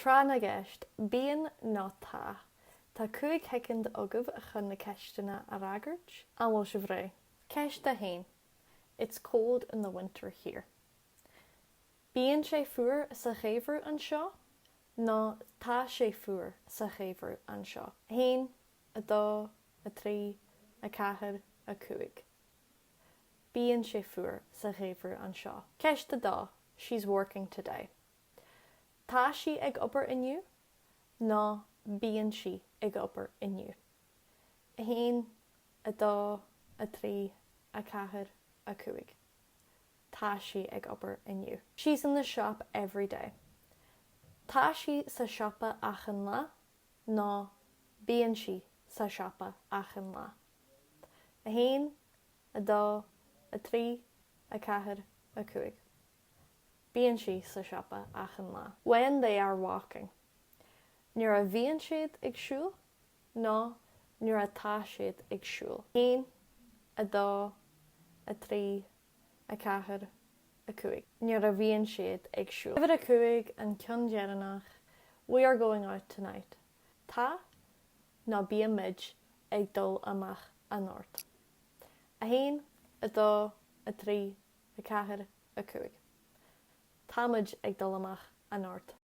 Tráth na gCeist, Bíonn nó Tá? Tá 5 shoicind agaibh chun na ceisteanna a fhreagairt. An bhfuil sibh réidh? Ceist 1. It's cold in the winter here. Bíonn sé fuar sa gheimhreadh anseo nó tá sé fuar sa gheimhreadh anseo? 1, 2, 3, 4, 5. Bíonn sé fuar sa gheimhreadh anseo. Ceist 2. She's working today. Tá sí ag obair inniu nó bíonn sí ag obair inniu? 1, 2, 3, 4, 5. Tá sí ag obair inniu. She's in the shop every day. Tá sí sa siopa achan lá nó bíonn sí sa siopa achan lá? 1, 2, 3, 4, 5. Bíonn sí sa siopa achan lá. When they are walking. Nuair a bhíonn siad ag siúl nó nuair atá siad ag siúl. 1, 2, 3, 4, 5. Nuair a bhíonn siad ag siúl. Uimhir a 5, an ceann deireanach, We are going out tonight. Tá nó bíonn muid ag dul amach anocht. 1, 2, 3, 4, 5. Tá muid ag dul amach anocht.